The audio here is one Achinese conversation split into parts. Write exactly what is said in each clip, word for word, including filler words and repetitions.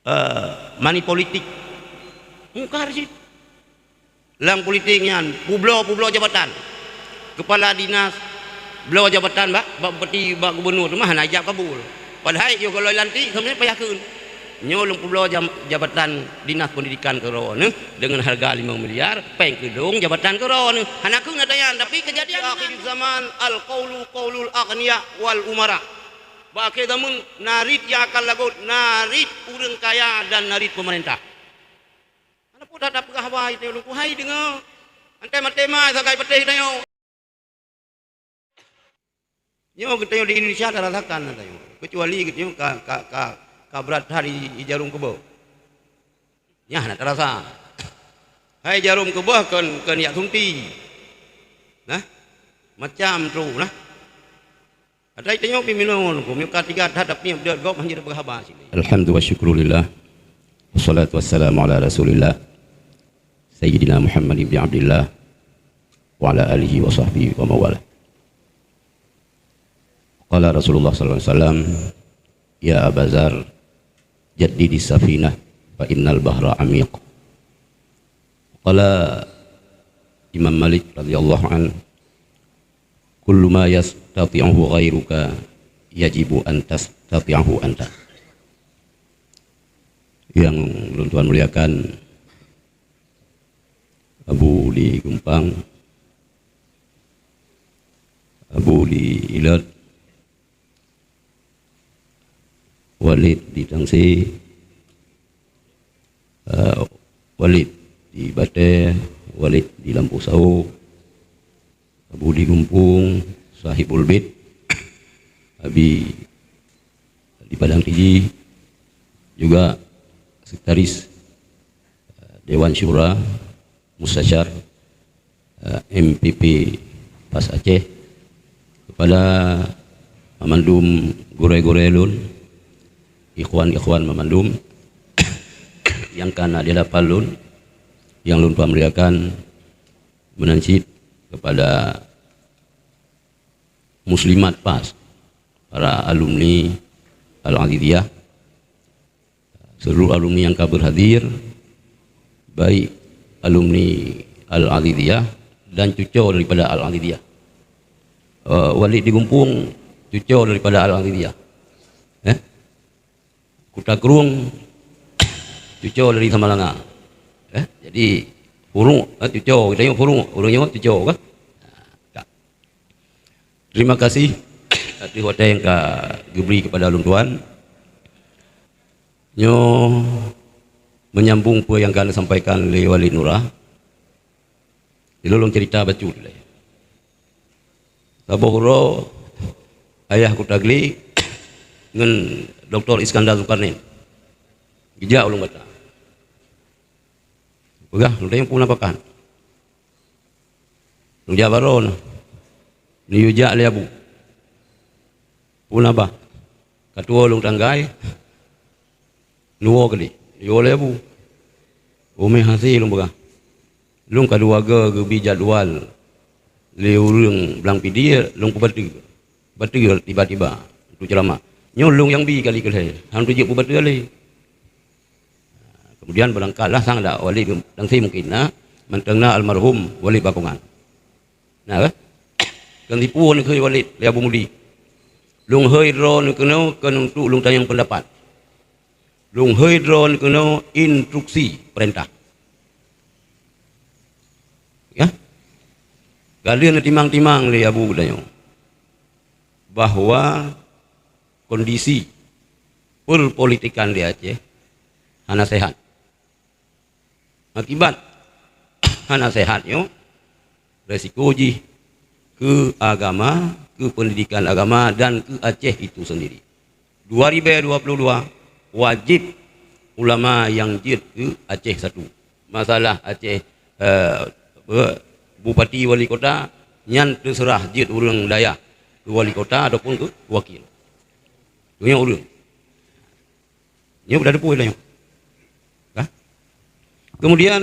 Eh, money politik. Mungkar cit. Lam politik nyan, peubloe-peubloe jabatan. Kepala dinas bloe jabatan bak, bak bupati, bak gubernur, teuma hana ijab kabul. Padahai yoh gohlom lantik, sebenarnya payah kheun. Nyoe lôn peubloe jam-, jabatan dinas pendidikan keu droeneuh deungon hareuga limong miliar, péng keu lôn jabatan keu droeneuh. Hana kheun ata nyan, tapi keujadian akhir zaman, al-qaulu qaulul aghnia wal umara. Bak akhé zaman, narit nyang akan lagot, narit ureuëng kaya dan narit pemerintah. Hana peue that tapeugah haba tanyoe lôn keuhai deungoe. Antai maté ma sagai patéh tanyoe. Nyoe geutanyoe di Indonesia tarasakan tanyoe. Kecuali geutanyoe ka, ka, ka, ka brat that i, i jarum keubah. Nyan hana tarasa. Hai jarum keubah kon, kon jak sunti. Nah, macam tu nah. Atai tanyoe pih meunoe, meunyoe ka tiga that tapi nyang deuet gob hana jipeugah haba sini. Alhamdulillah wa syukrulillah. Wassalatu wassalamu ala Rasulillah. Sayyidina Muhammad ibn Abdillah wa ala alihi wa sahbihi wa mawalah. Qala Rasulullah sallallahu alaihi wasallam, "Ya Aba Dzar, jaddidis safinah fa innal bahra amiq." Qala Imam Malik radhiyallahu anhu, "Kullu ma yastati'uhu ghairuka yajibu an tastati'ahu anta." Yang ulôn tuan muliakan, Abu di Gumpang, Abu di Ilot, Walid di Tangse, eh, Walid di Batée, Walid di Lampôh Sawo, Abu di Gumpung, Sahibul Bait, Abi di Padang Tiji, juga sekretaris, eh, Dewan Syura, Mustasyar, eh, M P P Pas Aceh, kepada mamandum gurée-gurée lôn, ikhwan-ikhwan mamandum nyang ka na di hadapan lôn, nyang lôn pamuliakan, meunan cit kepada muslimat Pas, para alumni Al-Aziziyah, seluruh alumni nyang ka berhadir, baik alumni Al-Aziziyah dan cuco daripada Al-Aziziyah. Eh, Walid di Gumpung, cuco daripada Al-Aziziyah. Eh? Kuta Krueng, cuco dari Samalanga. Eh? Jadi, ureuëng, eh, cuco, geutanyoe ureuëng, ureuëng nyoe cuco, kan? Terima kasih ateueh watée nyang ka geubri kepada ulôn tuan. Nyoe menyambung peue nyang ka neusampaikan lé Walid Nura. Di lôn cerita bacut lé. Saboh uroe ayah Kuta Gli ngon Doktor Iskandar Zulkarnain geujak u Lueng Bata. Peugah, lôn tanyong peue na pakat. Lôn jak baroe na. Neuyue jak lé Abu. Peue na bah? Ka tuwoe lôn tanggai. Neuwoe keudeh. Neuyue lé Abu. Umé hase lôn peugah. Lôn ka dua go geubi jadwal lé ureuëng Blang Pidie, lôn peubateue. Bateue tiba-tiba untuk ceramah. Nyoe lôn nyang bi kali keulhée, han teujeuet peubateue lé. Kemudian berangkatlah sang dak Walid Tangse mungkin na, mantong na almarhum Walid Bakongan. Nah, kan? Kan tipu ni keu Walid, lé Abu Mudi. Lôn hôi droe ni keunoe keu untuk lôn tanyong pendapat. Lôn hôi droe ni keunoe instruksi perintah. Ya? Ka lheueh neutimang-timang lé Abu geutanyoe bahwa kondisi perpolitikan di Aceh hana sehat. Akibat hana sehat nyoe, resiko jih keu agama, keu pendidikan agama dan keu Aceh itu sendiri. Dua ribu dua puluh dua wajib ulama nyang jeuet keu Aceh satu. Masalah Aceh, eh, be-, bupati wali kota nyan teuseurah jeuet ureuëng dayah keu wali kota ataupun keu wakil. Nyoe ureuëng. Nyoe udah teupeu nyoe. Dah. Kemudian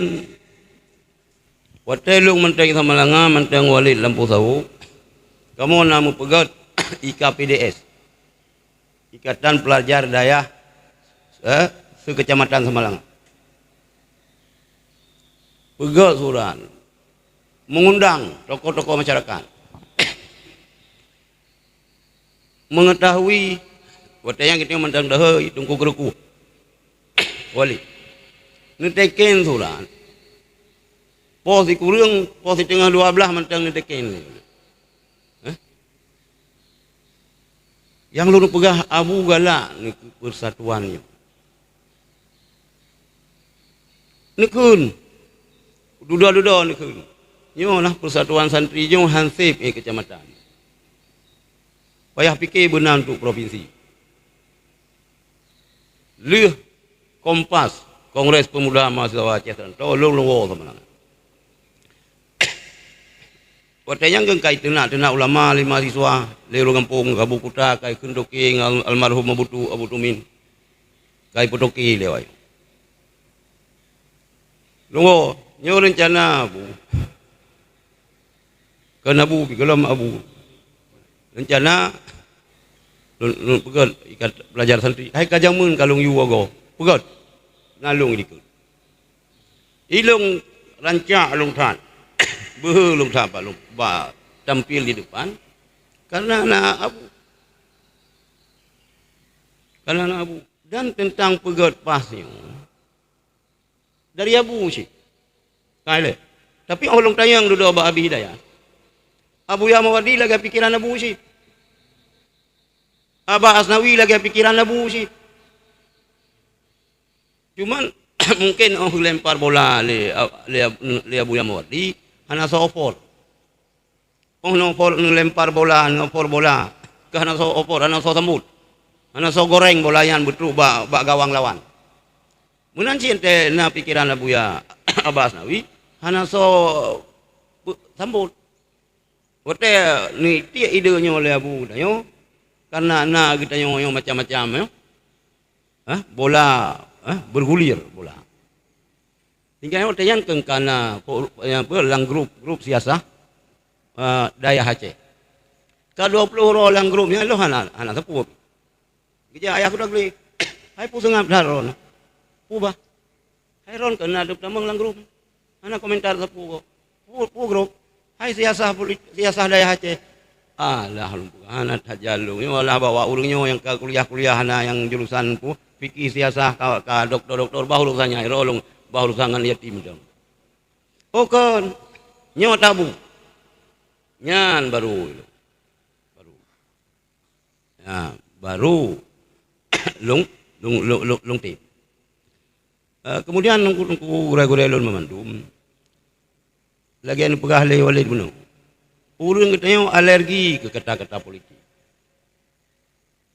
watée lôn mantong Samalanga, mantong Walid Lampôh Sawo, kamoe na meupeugét I K P D S, Ikatan Pelajar Dayah, eh, se-Kecamatan Samalanga. Peugét surat, mengundang tokoh-tokoh masyarakat. Mengetahui, watée nyan geutanyoe mantong dahôi Teungku Geurukuh, wali, neuteken surat. Poh sikureueng, poh siteungoh dua blaih mantong neuteken. Eh? Nyang lôn peugah, Abu galak nyoe keu persatuan nyoe. Neukheun. Dudoe-dudoe neukheun. Nyoe lah persatuan santri nyoe han sép, eh, kecamatan. Payah pike beuna untuk provinsi. Lheueh Kompas, Kongres Pemuda Mahasiswa Aceh Seurantau, lôn lôn woe Samalanga. Watée nyan keuh kai teunak-teunak ulama lé mahasiswa, lé ureuëng gampông, Abu Kuta, kai kheun toke ngon al-, almarhum Abu Tu, Abu Tumin. Kai peutoke lé awai. Lôn woe, nyoe reuncana Abu. Keu Abu, pih gohlom Abu. Reuncana lôn, lôn peugét ikat belajar santri. Hai ka jameun ka lôn yue woe goe. Peugét. Na lôn dikeue. Ilôn rancak lôn that. Beuhe lôn that bak lôn, bak tampil di depan. Karena na Abu. Karena na Abu. Dan teuntang peugét pas nyoe, dari Abu cit. Ka ilée. Tapi óh lôn tanyong dudoe bak Abi Hidayat, Abuya Mawardi lagée pikiran Abu cit. Aba Asnawi lagée pikiran Abu cit. Cuman, mungkin óh geulempar bola lé, lé, lé Abuya Mawardi, hana soe offer. Óh noe offer, neulempar bola, noe offer bola, ka hana soe offer, hana soe sambot. Hana soe goreng bola nyan beutrok bak, bak gawang lawan. Meunan cit teuh na pikiran Abuya Aba Asnawi, hana soe beu-, sambot. Watée neutiek ide nyoe lé Abu tanyoe, karena na geutanyoe nyoe macam-macam, ya. Hah? Bola, hah? Bergulir bola. Tinggai watée nyan keuh ka na po-, nyang peue, lam grup, grup siasah, eh, dayah Aceh. Ka dua ploh droe lam grup nyan lôn hana, hana teupeu. Geujak ayah kuda gleh. Hai peue seungab that droeneuh? Peue bah? Hai droeneuh keuh na deup tamong lam grup. Hana komentar sapeue goe. Peue, peue grup? Hai siasah polit-, siasah dayah Aceh. Alah, lôn peugah hana that jalong. Nyoe alah bahwa ureuëng nyoe nyang ka kuliah-kuliah hana nyang jurusan peue, fikih siasah ka, ka doktor-doktor, bah urusan nyan, hai droeneuh bah urusan ngon yatim dong. Oh kon, nyoe tabu. Nyan baru. Baru. Ya, baru lôn, lôn, lôn, lôn, lôn tem. Eh, kemudian teungku-teungku gurée-gurée lôn meumandum, lagée nyang peugah lé Walid bunoe, ureuëng geutanyoe alergi keu kata-kata politik.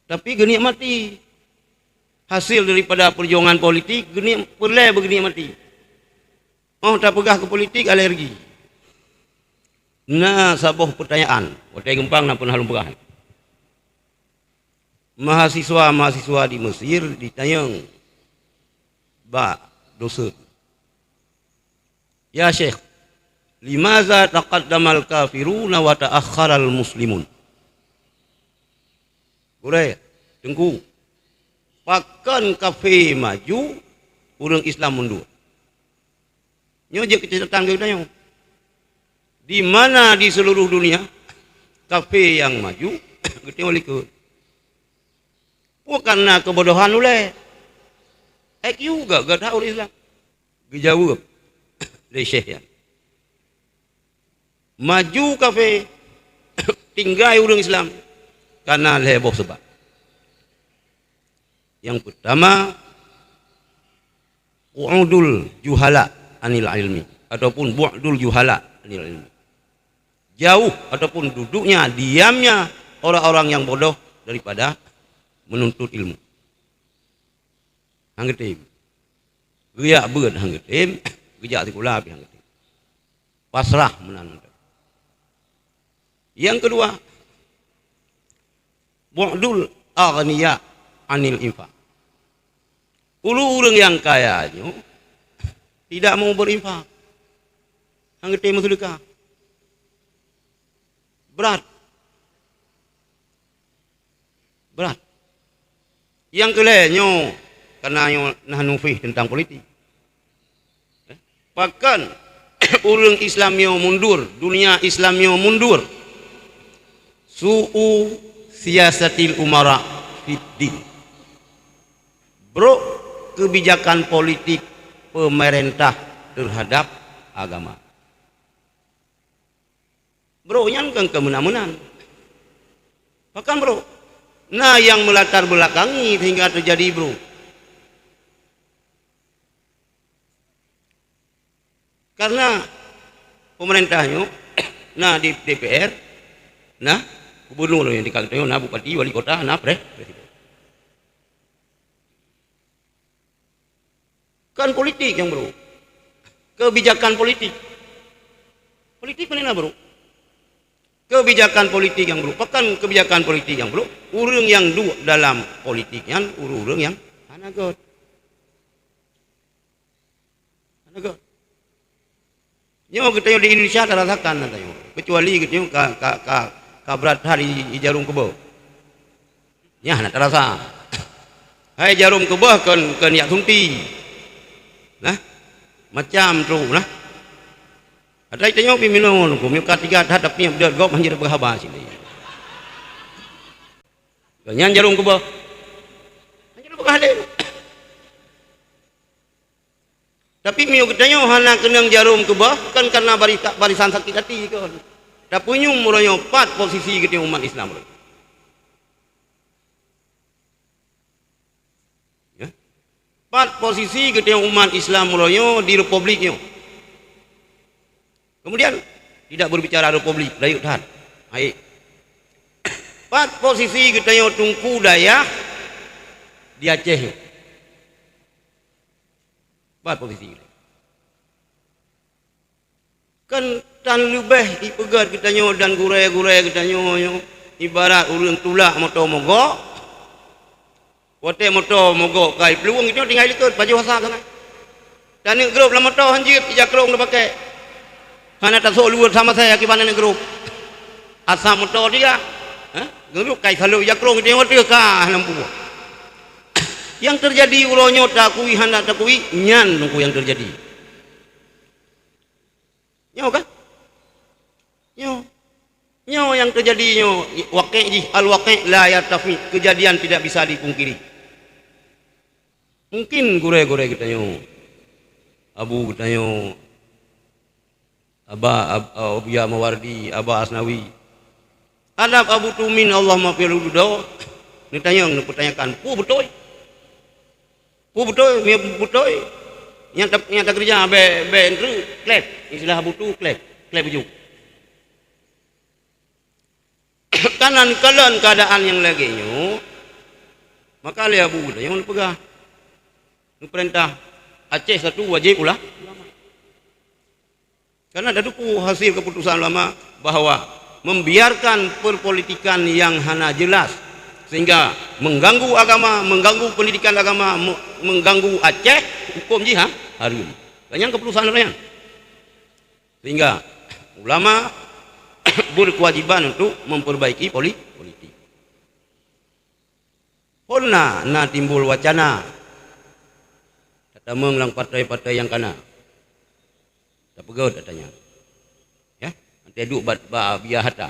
Tapi geunikmati hasil daripada perjuangan politik, geunik-, peureulée beugeunikmati. Óh tapeugah keu politik alergi. Na saboh peutanyaan, watée geumpang na peunah lôn peugah. Mahasiswa-mahasiswa di Mesir ditanyong bak dosen, "Ya Syekh, limaza taqaddamal kafiruna wa ta'akhkharal muslimun?" Gurée, teungku, pakon kafé maju, ureuëng Islam mundur? Nyoe jeuet keu catatan keu geutanyoe. Di mana di seluruh dunia, kafé nyang maju, geutanyoe likot. Bukan na keubodohan ulée. I Q gét-gét that ureuëng Islam. Geujaweueb lé syekh nyan. Maju kafé, tinggai ureuëng Islam, kana lhée boh seubab. Nyang peutama, qu'udul juhala anil ilmi, ataupun bu'dul juhala anil ilmi. Jauh ataupun duduknya, diamnya orang-orang yang bodoh daripada menuntut ilmu. Han geutem. Geujak beuet han geutem, geujak sikula pih han geutem. Pasrah meunan mantong. Nyang keudua, bu'dul aghniya anil infak. Ureuëng-ureuëng nyang kaya nyoe tidak mau berinfak. Han geutem meuseudeukah. Brat. Brat. Nyang keulhée nyoe, Karena nyoe nahnu fih teuntang politik. Pakon ureuëng Islam nyoe mundur, dunia Islam nyoe mundur? Su'u siyasatil umara fid din. Brok kebijakan politik pemerintah terhadap agama. Brok nyan kan keumeuna-meunan. Pakon brok? Na nyang meulatar beulakangi sehingga terjadi brok. Karena pemerintah nyoe na di D P R, na gubernur nyang di kantor, na bupati, wali kota, na pre-, presiden. Kan politik nyang brok. Kebijakan politik. Politik mana brok? Kebijakan politik nyang brok. Pakon kebijakan politik nyang brok? Ureuëng nyang duek dalam politik nyan ureuëng-ureuëng nyang hana göt. Hana göt. Nyoe geutanyoe di Indonesia tarasakan na tanyoe. Kecuali geutanyoe ka, ka, ka, ka brat that i, i jaroe keubah. Nyan hana tarasa. Hai jaroe keubah kon, kon jak sunti. Nah, macam tu nah. Ada tanyoe pih minoe nunggu, meuka tiga that tapi nyang dot gob hana jipeugah haba sini. Nyan jaroe keubah. Hana jipeugah lé. Tapi meunyoe geutanyoe hana keunong jaroe keubah, kan karena barita-, barisan sakit hati kon. Tapeunyum uroe nyoe pat posisi geutanyoe umat Islam. Ya. Pat posisi geutanyoe umat Islam uroe nyoe di republik nyoe. Kemudian, tidak berbicara republik, rayeuk that. Baik. Pat posisi geutanyoe teungku dayah di Aceh nyoe. Pat posisi geutanyoe. Kan tan leubeh ipeugét geutanyoe dan gurée-gurée geutanyoe nyoe ibarat ureuëng tulak moto mogok. Watée moto mogok ka iplueng, geutanyoe tinggai likot, pajoh asap sangat. Taneuk grob lam moto hanjeuet, ija krong tapakée. Hana tasok luweuet sama saya akibat taneuk grob. Asap moto tiga. Ha? Grob kai salo ija krong, geutanyoe watée ka lampu. Nyang teujadi uroe nyoe takui hana takui, nyan nungku nyang teujadi. Nyoe kan? Nyoe. Nyoe nyang teujadi nyoe, waqi' jih, al-waqi' la yartafi, kejadian tidak bisa dipungkiri. Mungkin gurée-gurée geutanyoe, abu geutanyoe, aba, ab-, Abuya Mawardi, aba Asnawi, adab Abu Tumin, Allah maghfir lahu, neutanyong, neupeutanyakan, peue beutôi? Peue beutôi, meunyoe beutôi, nyang ta-, nyang takeureuja bèk, bèk treuk, kleb. Istilah Abu Tu, kleb. Kleb ujoe. Kanan kalon keuadaan nyang lagèe nyoe, maka lé Abu Tu nyang neupeugah, neupeurintah, Aceh satu wajéb ulah ulama. Karena tatupeue hasil keputusan ulama bahwa membiarkan perpolitikan yang hana jelas sehingga mengganggu agama, mengganggu pendidikan agama, me-, mengganggu Aceh, hukum jih ha-, haram. Dan nyang keputusan ulama nyan. Sehingga ulama berkewajiban untuk memperbaiki poli-, politik. Phon na, na timbul wacana tatamong lam partai-partai nyang kana. Tapeugöt ata nyan. Ya, watèe duek bak, bak biah ata.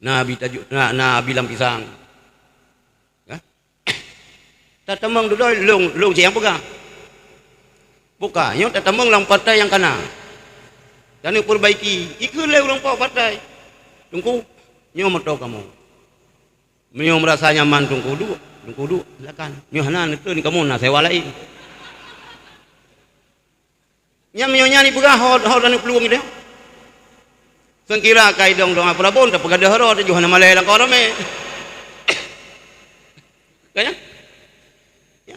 Na bi taju-, na, na bi lam pisang. Ya. Tatamong dudoe lôn, lôn cit nyang peugah. Buka, nyoe tatamong lam partai nyang kana. Dan perbaiki, ikheun lé ureueng po partai. Teungku, nyoe moto kamoe. Meunyoe meurasa nyaman teungku duek, teungku duek, silakan. Nyoe hana, neutreun kamoe na sewa laén. Nyan meunyoe nyan ipeugah ho, ho taneuk peulueng ideh. Seukira ka idong-dong Prabowo, tapeugah deuh rot, tajoh hana malèe lam kawan ramè. Kan nyan? Ya.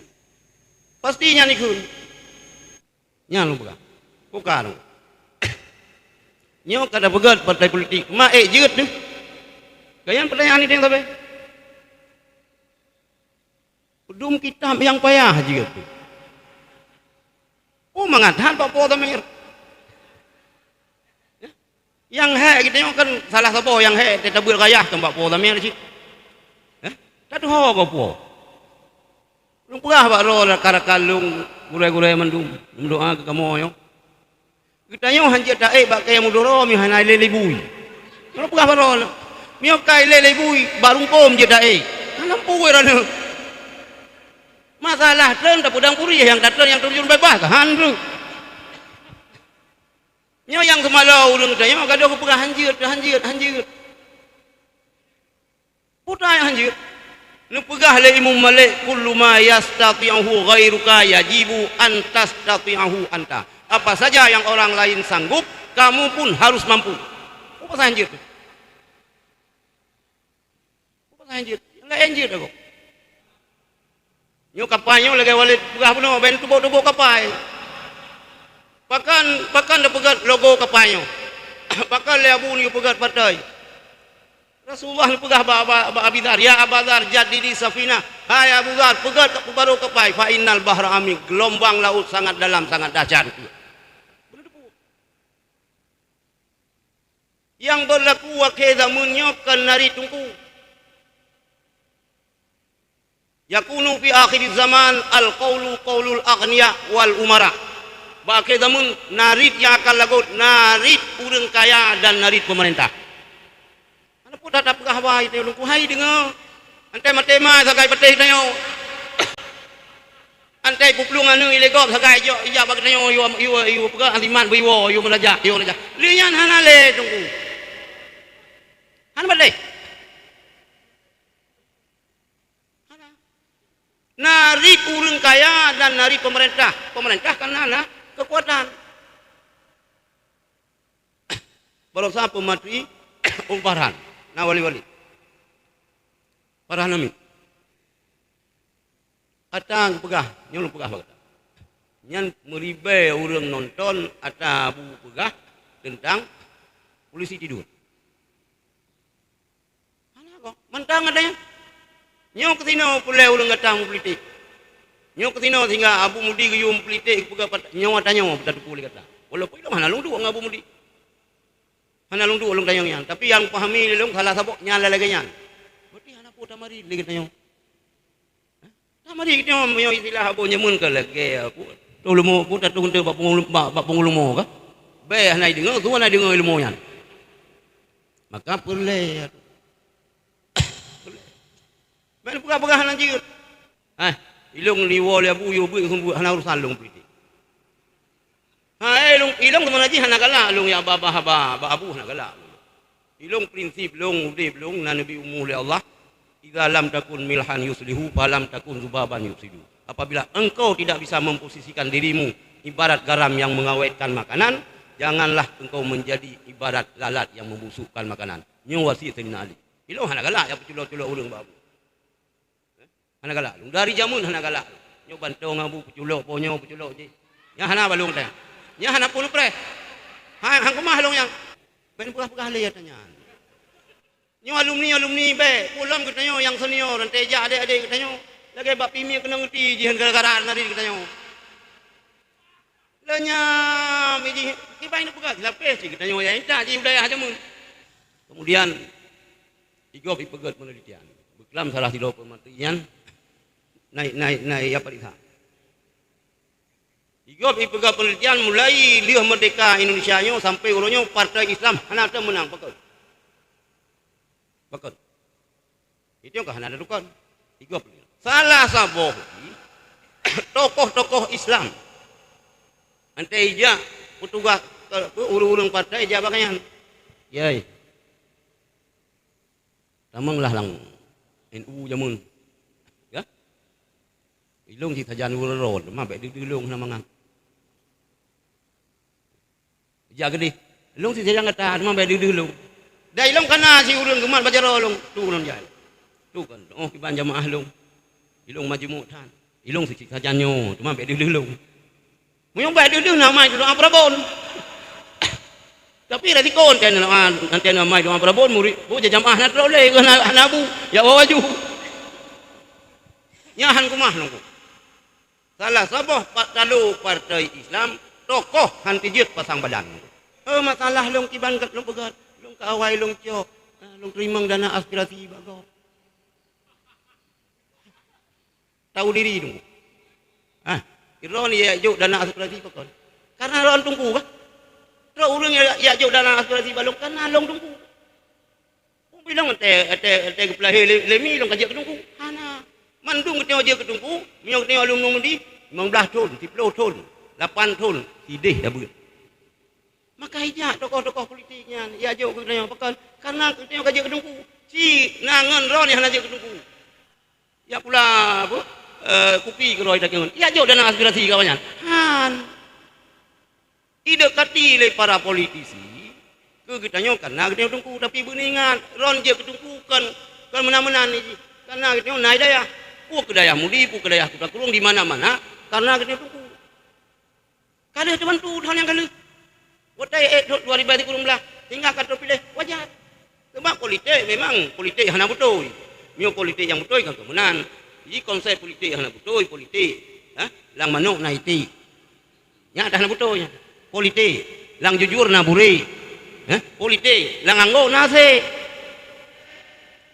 Pasti nyan ikheun. Nyan lôn peugah. Bukan. Nyoe ka tapeugöt partai politik. Ma ék jeuet deuh. Kayang pertanyaan idéng sabe. Peudum kitab nyang payah jeuet deuh. Oh, mangat that bak po Zamir. Ya. Nyang hék geutanyoe kan salah saboh nyang hék, teutabeuet gayah kan bak po Zamir cit. Ya. Tatuho bak po. Lôn peugah bak droe rakan-rakan lôn, gurée-gurée mandum, lôn meudoá keu kamoe nyoe. Geutanyoe han jeuet taék bak kayée mudoro meuhana ilée libui. Lôn peugah bak droe, meunyoe ka ilée libui, bak rungkôm jeuet taék. Hana peue droeneuh. Masalah treun tapeudong puri nyang tatreun nyang teurjun beubaih ka han treun. Nyoe nyang seumaloe ureuëng geutanyoe gadôh geupeugah han jeuet, han jeuet, han jeuet. Peue nyang han jeuet? Neupeugah lé Imam Malik, "Kullu ma yastati'uhu ghairuka yajibu an tastati'ahu anta." Apa saja yang orang lain sanggup, kamu pun harus mampu. Peue nyang han jeuet? Peue nyang han jeuet? Nyang laén jeuet agoe. Nyoe kapai nyoe lagée Walid peugah bunoe, ben tuboh-tuboh kapai. Pakon, pakon tapeugét logo kapai nyoe? Pakon lé Abu nyoe peugét partai? Rasulullah neupeugah bak, bak, bak Abi Dzar, "Ya Aba Dzar, jaddidi safinah." Hai Abu Dzar, peugét peubarô kapai, "Fa innal bahra amik," geulumbang laôt sangat dalam, sangat dahsyat. Nyang beurlaku akhé zameuén nyoe kon narit teungku. Yakunu fi akhiriz zaman al-qaulu qaulul aghniya wal umara. Bak akhé zameuén, narit nyang akan lagot, narit ureuëng kaya dan narit peumeurintah. Hana peue that tapeugah haba, hai teungku, hai deungoe. Antai maté ma sagai patéh tanyoe. Antai peuplueng aneuëk ilée gob sagai jok ijak bak geutanyoe, yue, yue, yue peugah siman beuiwoe, yue meurajah, yue meurajah. Lé nyan hana lé teungku. Hana patéh. Hana. Narit ureuëng kaya dan narit peumeurintah. Peumeurintah kan hana keukuatan. Barosa peumatri Ung Farhan, na wali-wali. Farhan Amin. Ata geupeugah, nyoe lôn peugah bak gata. Nyan meuribée ureuëng nonton ata Abu peugah teuntang polisi tidur. Hana gob, mantong ata nyan. Nyoe keusinoe peureulée ureuëng gata meupolitik. Nyoe keusinoe sehingga Abu Mudi geuyue meupolitik peugah pat-, nyoe ata nyoe beutateupeue lé gata. Walaupun ilôn hana lôn duek ngon Abu Mudi. Hana lôn duek lôn tanyong nyan, tapi nyang pahami lé lôn salah saboh nyan lagée nyan. Berarti hana peue tamari lé geutanyoe. Tamari geutanyoe meunyoe istilah aboh nyeumeuén ka lagée aku. Toh leumo pun tatuh teuh bak peunguleumo, bak, bak peunguleumo ka. Bèk hana deungoe, su hana deungoe ileumo nyan. Maka peureulée. Bèk neupeugah-peugah hana jeuet. Hai, ilôn liwoe lé Abu yue beuet sumbuet hana urusan lôn politik. Hai, ilôn, ilôn seumana jih hana galak lôn ya ba-, ba-, ba-, bak Abu hana galak. Ilôn prinsip lôn udeb lôn na neubi umu lé Allah, "Idza lam takun milhan yuslihu, falam takun zubaban yufsidu." Apabila engkau tidak bisa memposisikan dirimu ibarat garam yang mengawetkan makanan, janganlah engkau menjadi ibarat lalat yang membusukkan makanan. Nyoe wasiet Saidina Ali. Ilôn hana galak ya peuculok-culok ureuëng bak Abu. Hana galak lôn. Dari jameun hana galak lôn. Nyoe bantong Abu peuculok, po nyoe peuculok jih. Nyan hana balong teuh. Nyan hana pun preh. Hai, han keumah lôn nyan. Bèk neupeugah-peugah lé ata nyan. Nyoe alumni-alumni bèk. Ulôn geutanyoe nyang senior, ante jak adék-adék geutanyoe. Lagée bak pimie keunong euti jih gara-gara narit geutanyoe. Lé nyan, jih, kiban neupeugah, lapéh cit geutanyoe nyang intat jih budaya jameun. Kemudian, igob ipeugét penelitian. Beuklam salah sidroe peumatri nyan, naik, naik, naik, ya, pariksa. Igob ipeugét penelitian mulai lheueh merdeka Indonesia nyoe sampai uroe nyoe partai Islam hana teumeunang, pakon? Pakon? Itu ka hana ada rukon. Igob. Salah saboh tokoh-tokoh Islam. Ante ijak petugas, eh, ureuëng-ureuëng partai ijak bak nyan. Yai. Tamong lah lam N U jameun. Ya? Ilôn cit sajan uroe-uroe, teuma bèk deuh-deuh lôn hana mangat. Jak keudeh. Lôn cit sajan gata, teuma bèk deuh-deuh lôn. Dan ilôn kana si ureuëng geumat bak jaroe lôn, tu lôn jai. Tu kan, oh, kiban jamaah lôn. Ilôn majeumu that. Ilôn cit sajan nyoe, teuma bèk deuh-deuh lôn. Meunyoe bèk deuh-deuh na mai doa peurabon. Tapi resiko ante na, ante na mai doa peurabon, murit, bu jamaah na trok lé, hana, hana bu, ya wawa ju. Nyan han keumah lôn. Salah saboh pat talo partai Islam, tokoh han teujeuet pasang badan. Eh, masalah lôn kiban gét lôn peugét, lôn ka awai lôn cok, eh, lôn teurimong dana aspirasi bak gob. Tahu diri Teungku. Ah, droeneuh jak jok dana aspirasi pakon? Karena droeneuh Teungku kah? Droe ureuëng jak, jak jok dana aspirasi bak lôn karena lôn Teungku. Bilong watée, watée, watée geupeulahé lé, lé mi lôn ka jeuet keu Teungku. Hana. Mandum geutanyoe jeuet keu Teungku, meunyoe geutanyoe alumni Muhammadiyah, limong blaih thon, siplôh thon, lapan thon, sideh dabeuet. Maka ijak tokoh-tokoh politik nyan, ijak jok keu geutanyoe. Pakon? Karena geutanyoe ka jeuet keu Teungku. Cit na ngon droeneuh hana jeuet keu Teungku. Jak pula, apa, eh, kupi keudroe ita ngon. Ijak jok dana aspirasi keu awaknyan. Han. Idekati lé para politisi keu geutanyoe karena geutanyoe Teungku, tapi beuneuingat, droeneuh jeuet keu Teungku kon, kon meunan-meunan jih. Karena geutanyoe na i dayah. Peue keu dayah Mudi, peue keu dayah Kuta Krueng, di mana-mana, karena geutanyoe Teungku. Ka lheueh teubantu tahun nyang ka lheueh. Watée ék dua ribèe sikureueng blaih, hingga ka teupiléh, wajar. Sebab politik memang politik hana beutôi. Meunyoe politik nyang beutôi kan keu meunan. Jadi konsep politik hana beutôi, politik, ha? Lam manok na iték. Nyan dah na beutôi nyan. Politik, lam jujur na buri. Ha? Politik, lam anggô na asé.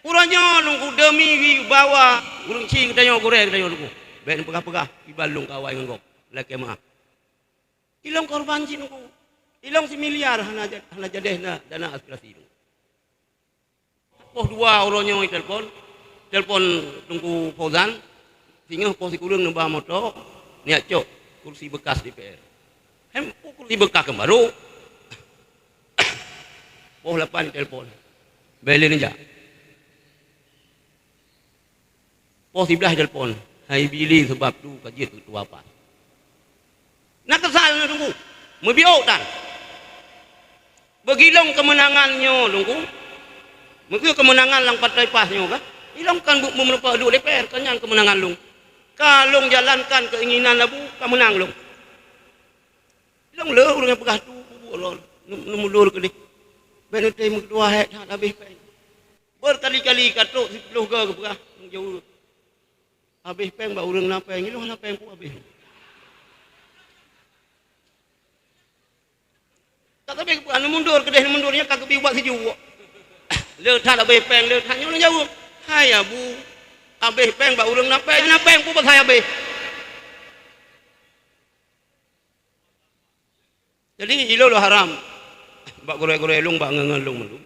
Uroe nyoe Teungku demi wibawa ureuëng chik geutanyoe, gurée geutanyoe Teungku. Bék neupeugah-peugah, iban lôn kawai ngon gob. Lakée meuáh. Ilong korban cit Teungku. Ilong similiar hana ja-, hana jadeh na dana aspirasi Teungku. Poh dua uroe nyoe telepon, telepon Teungku Fauzan, singoh poh sikureueng neuba moto, neujak cok kursi bekas D P R. Hem, kursi bekas kan barô. Poh lapan telepon. Bék lé neujak. Poh siblaih telepon, hai Bili, sabab tu ka jeuet keu tuha pat. Na keusal na Teungku, meubiôk tan. Beugilong keumeunangan nyoe Teungku, meukeu keumeunangan lam partai pas nyoe kah? Ilong kan bu-, bu-, meureumpok duek D P R, kan nyan keumeunangan lôn. Ka lôn jalankan keuinginan labu, ka meunang lôn. Ilong le ureuëng nyang peugah tu, bubuek lôn, neu-, neumulur keudeh. Bék neutem meukeudua hék that habéh péng. Beurkali-kali ka trok siplôh goe geupeugah, jaweueb. Habéh péng bak ureuëng na péng, ilong hana péng peue habéh. Ka habéh geupeugah, neumundur keudeh, neumundur nyan ka geubi ubat sijuek. Le that habéh péng, le that nyoe lôn jaweueb. Hai Abu, habéh péng bak ureuëng na péng, na péng peue pasai habéh. Jadi, ilôn lôn harab bak gurée-gurée lôn, bak ngon-ngon lôn mandum.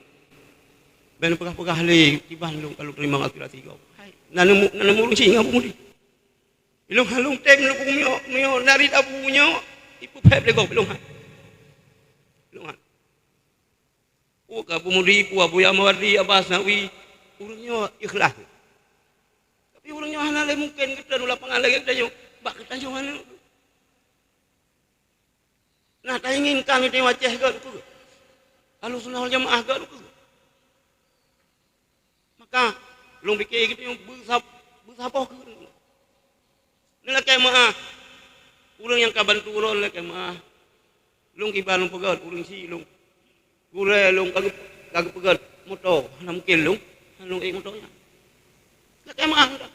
Bék neupeugah-peugah lé kiban lôn ka lôn teurimong aspirasi gob. Hai, na neumu-, na neumeurusi ngon Abu Mudi. Ilôn han lôn tem lôn meunyoe, meunyoe narit Abu nyoe, ipeupéb lé gob, ilôn han. Ilôn han. Peue ka Abu Mudi, peue Abu Yamawardi, Abbas Nawi, ureuëng nyoe ikhlas. Tapi ureuëng nyoe hana lé mungken geutanyoe lapangan lagée geutanyoe, bak geutanyoe hana. Nah, tainginkan geutanyoe Aceh gét keu Ahlussunnah wal Jamaah gét keu. Maka, lôn pike geutanyoe beusab-, beusaboh keu. Neulakée meuáh. Ureuëng nyang ka bantu droe neulakée meuáh. Lôn kiban lôn peugét, ureuëng si lôn. Gurée lôn ka geup-, ka geupeugét moto, hana mungken lôn, hana lôn ék moto nyan. Lakée meuáh dah.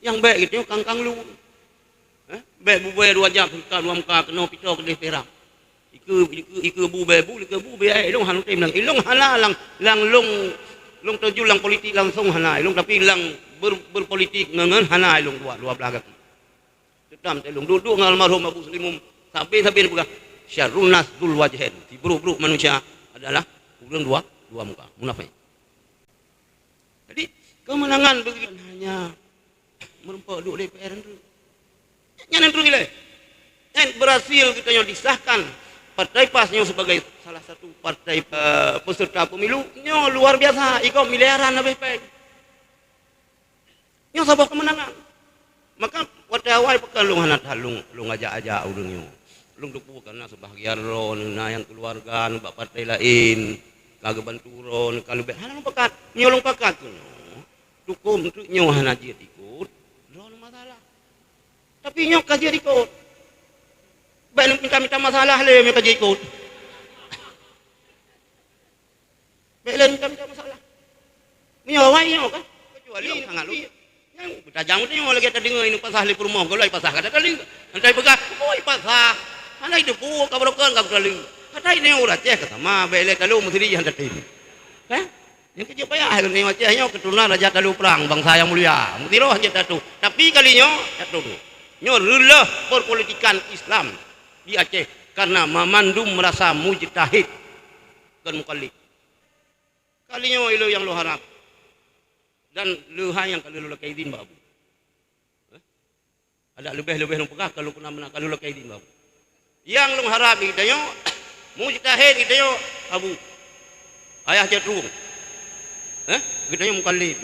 Nyang bék geutanyoe kang-kang lu. Eh? Bék bubée dua jam, seureuta dua muka keunoe pito keudeh pirak. Ikeue, ikeue, ikeue bu bék bu, ikeue bu bék ilong hana tem lang. Ilong hana lang, lang long, long terjun lang politik langsong hana ilong, tapi lang ber-, berpolitik ngon, ngon hana ilong dua, dua belah gaki. Teutam teuh lôn duek-duek ngon almarhum Abu Seulimum, sabe-sabe neupeugah, "Syarrun nas dzul wajhain." Siburuk-buruk manusia adalah ureuëng dua, dua muka, munafék. Jadi, keumeunangan begitu hanya meureumpok duek D P R nyan. Nyan nyan ilée. Nyan berhasil geutanyoe disahkan Partai pas nyoe sebagai salah satu partai, eh, peserta pemilu, nyoe luar biasa, igob miliaran habéh péng. Nyoe saboh keumeunangan. Maka watée awai pakon lôn hana that lôn, lôn ajak-ajak ureuëng nyoe. Lôn teupeue kana sebahagian droe na nyang keuluwarga nibak partai laén, ka geubantu droe, ka leubeh hana lôn pakat. Nyoe lôn pakat keunoe. Dukong teuk nyoe hana jeuet ikot, droe masalah. Tapi nyoe ka jeuet ikot. Bék minta-minta masalah lé meunyoe ka jeuet ikot. Bék lé minta-minta masalah. Meunyoe awai nyoe kan, kecuali sangat lôn. Nyang beutajang beutôi nyoe lagée tadeungoe ineuk pasah lé peurumoh, gohlom pasah ka takalon. Entah peugah, "Oi, pasah." Hana itu pu ka barokon ka takalon. Kata ini ureuëng Aceh ka sama, bék lé kalon meusiri han tatem. Kan? Nyang keu jeuet payah ureuëng Aceh nyoe keuturonan Raja Talu Prang, bansa nyang mulia. Meusiroh jeuet tatu. Tapi kali nyoe, tatu tu. Nyoe reuloh perpolitikan Islam di Aceh karena mamandum merasa mujtahid kon mukallid. Kali nyoe ilée nyang lôn harab dan leuhai nyang ka lôn lakée idin bak Abu. Adak leubeh-leubeh lôn peugah ka lôn peuna meunan ka lôn lakée idin bak Abu. Nyang lôn harab di geutanyoe, mujtahid di geutanyoe Abu. Ayah Cot Trueng. Eh? Geutanyoe mukallid.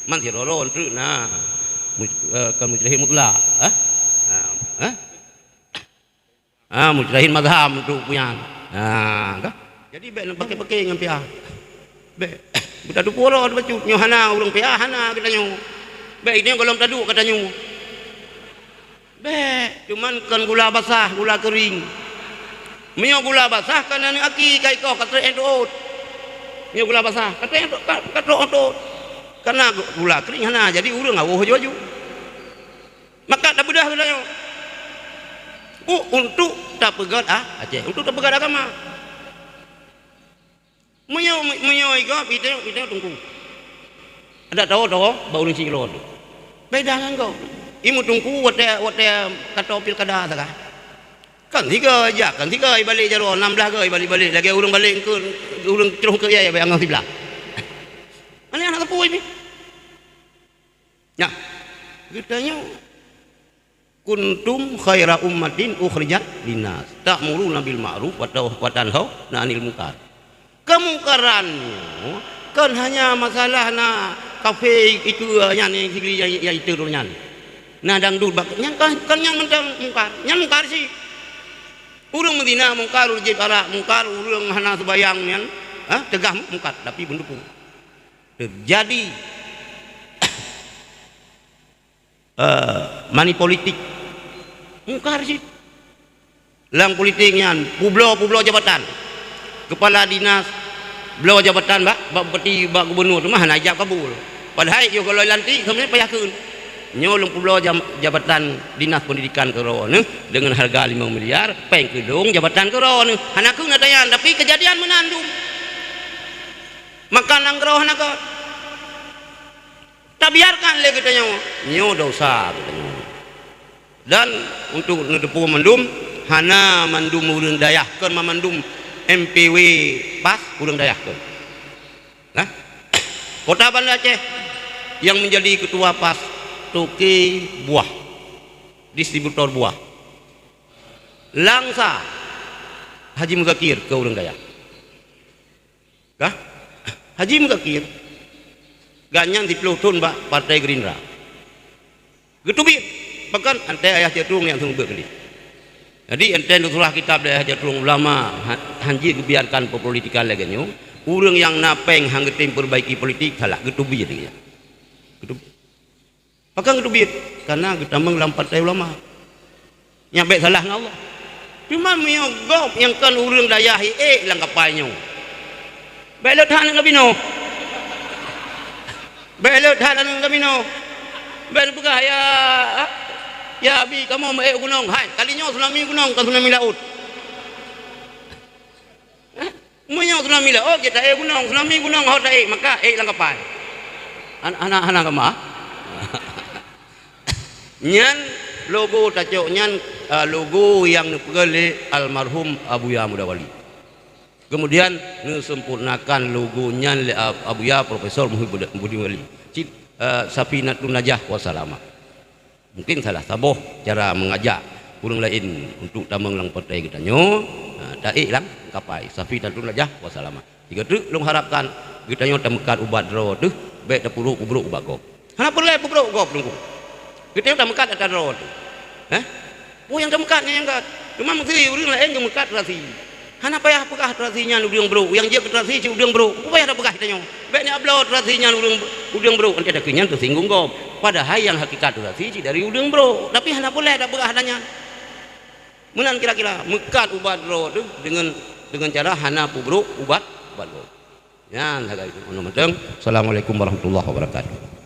Man sidroe-droe treuk na. Muj-, eh, ka mujtahid mutlak. Eh? Ha, eh? Ah, mujtahid mazhab untuk punyan. Ah, kan? Jadi bék neupaké-paké ngon pihak. Bék. Buta tupu ro bacut nyoe hana ureuëng pihak hana geutanyoe. Bék ini golom taduek geutanyoe. Bék, cuman kon gula basah, gula kering. Meunyoe gula basah kan aneuk aki ka ikoh ka trek tuot. Meunyoe gula basah ka trek tuot, ka, ka trok tuot. Karena gula kering hana jadi ureuëng awoh aju-aju. Maka tabeudôh geutanyoe. U-, untuk tapeugét, ah, Aceh, untuk tapeugét agama. Meunyoe, meunyoe igop, itu, itu tungku. Ada tahu-tahu, bak ureuëng sidroe tu. Beda ngon gop. Imu tungku, watée, watée kata pilkada saga. Kan tiga aja, kan tiga balik jaroe, enam belas goi balik-balik. Lagi ureuëng balik ke, ureuëng terus ke ya, ya, bayang siblah. Mana anak tepui ni? Nah, geutanyoe, "Kuntum khaira ummatin ukhrijat linnas, ta'muruna bil ma'ruf wa tau-, wa tanhauna 'anil munkar." Keumungkaran nyoe kon hanya masalah na kafé itu nyan, nyang sigli nyang, nyang itu nyan. Na dangdut bak, nyan kan, kan nyan mantong mungkar. Nyan mungkar sih. Ureuëng meuzina mungkar, ureuëng jieb arak mungkar, ureuëng hana seubayang nyan, ha, teugah mungkar, tapi beuneupu. Teujadi, eh, money politik. Mungkar cit. Lam politik nyan, peubloe-peubloe jabatan. Kepala dinas, bloe jabatan bak, bak bupati, bak gubunur, teuma hana ijab kabul. Padahai yoh goloi lantik, sebenarnya payah kheun. Nyoe lôn peubloe jam-, jabatan dinas pendidikan keu droeneuh deungon hareuga limong miliar, péng keudong jabatan keu droeneuh. Hana kheun ata nyan, tapi keujadian meunan dum. Maka nanggroe hana göt. Tabiarkan lé geutanyoe, nyoe desya geutanyoe. Dan untuk neuteupeue mandum, hana mandum ureuëng dayah, kon mandum M P W PAS ureuëng dayah kon. Nah, Kota Banda Aceh yang menjadi ketua PAS, toke buah, distributor buah. Langsa Haji Muzakir keu ureuëng dayah. Kah? Haji Muzakir, gobnyan siplôh thon bak Partai Gerindra. Geuteubiet, pakon? Antai ayah Cot Trueng nyang seumeubeuet keu lé. Jadi, antai neusurah kitab lé ayah Cot Trueng ulama, ha-, hanjeuet geubiarkan perpolitikan lagée nyoe, ureuëng nyang na péng han geutem perbaiki politik, salah, geuteubiet lagée nyan. Geuteubiet. Pakon geuteubiet? Karena geutamong lam partai ulama. Nyan bék salah ngon Allah. Cuma meunyoe gob nyang kon ureuëng dayah ék lam kapai nyoe, bék leuet that aneuk geubi noe. Bék leuet that aneuk geubi noe. Bék neupeugah, "Ya, ya abi, kamoe meu-ék u gunong." Hai, kali nyoe tsunami gunong, kon tsunami laôt. Meunyoe tsunami laôt, jeuet taék gunong, tsunami gunong ho taék, maka ék lam kapai. Hana, hana, hana keumah. Nyan logo tacok nyan, eh, logo nyang neupeugah lé almarhum Abuya Muda Wali. Kemudian neusempurnakan logo nyan lé Ab-, Abuya Profesor Muhyiddin Wali. Cit, eh, Safinatun Najah wa Salamah. Mungkin salah saboh cara mengajak ureuëng laén untuk tamong lam partai geutanyoe, ha, taék lam kapai, Safinatun Najah wa Salamah. Sigoe teuk lôn harapkan geutanyoe tameukat ubat droe teuh, bék tapeubrok-peubrok ubat gob. Hana peureulée peubrok gob, Teungku. Geutanyoe tameukat ata droe teuh. Hah? Peue nyang tameukat nyan nyang göt? Teuma meuseuti ureuëng laén geumeukat rasi. Hana payah peugah rasi nyan ureuëng brok, nyang jeuet keu rasi cit ureuëng brok. Peue payah tapeugah tanyoe? Bék neubloe rasi nyan ureuëng, ureuëng brok, antai takheun nyan teusinggung gob. Padahai nyang hakikat rasi cit dari ureuëng brok, tapi hana peureulée tapeugah ata nyan. Meunan kira-kira, meukat ubat droe teuh deungon, deungon cara hana peubrok ubat, ubat gob. Nyan sagai itu. Assalamualaikum warahmatullahi wabarakatuh.